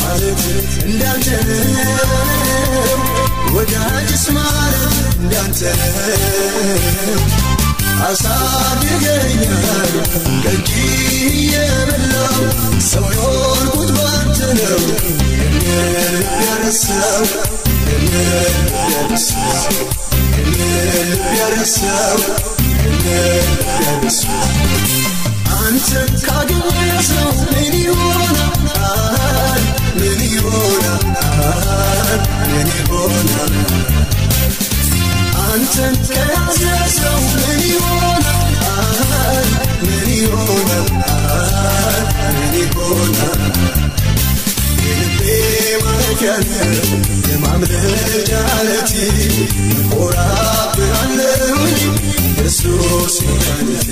ማለት እንዳንተ ነው፣ ወዳጅስ ማለት እንዳንተ ነው። አሳድገኛል ከእጅ የበላው ሰው የሆንኩት ባንተ ነው። የልብ ያረሳው፣ የልብ ያረሳው፣ የልብ ያረሳው፣ የልብ ያረሳው። አንተን ካገኘ ሰው ምን ይሆናል? ምን ይሆናል? ምን ይሆናል? አንተን ከያዘ ሰው ምን ይሆናል? ምን ይሆናል? ምን ይሆናል? የልቤ ማረፊያ ነህ፣ የማምለጫ ዓለቴ፣ እኮራብሃለሁኝ ኢየሱስ መድኃኒቴ።